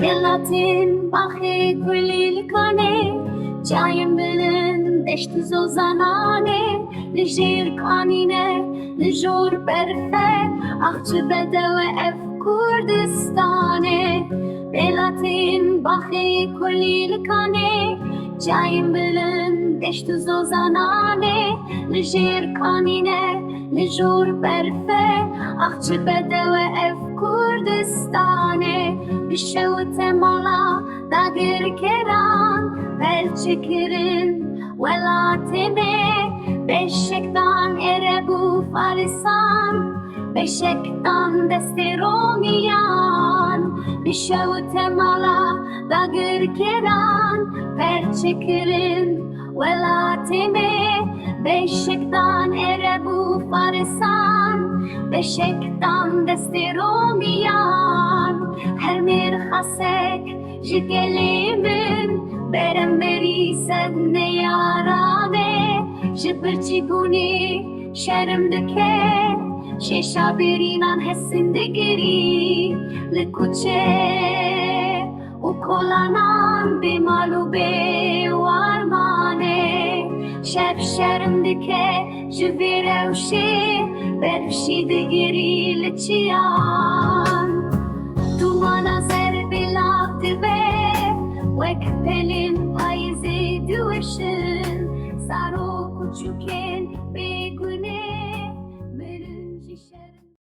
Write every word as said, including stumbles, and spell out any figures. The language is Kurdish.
Welatên baxê kulîlkanê, çayên bilind, deşt û zozanan ê, li jêr kanîne, li jor berf e, ax çi bedew e ev Kurdistan ê. Welatên baxê kulîlkanê, çayên bilind, deşt û zozanan ê, li jêr kanîne, li jor berf e, ax çi bedew e ev Kurdistan ê. Bi şew temala dagirkeran perçe kirin welatê me, beşek dan Ereb û Farisan, beşek dan destê Romiyan. Bi şew temala dagirkeran perçe kirin welatê me, beşek dan Ereb û Farisan, beşek dan destê Romiyan. Her mêrxasek ji gelê min beramberî sed neyaran e, ji birçîbûnê şerm dike, şêşa bêrînan hesin digirî, li kuçe û kolanan bê mal û bê war mane. Şev şerm dike ji vê rewşê, berfşî digirî li çiyan. Dûmana zer belav dibe, wek pelên payîzê diweşin, zarok û çûkê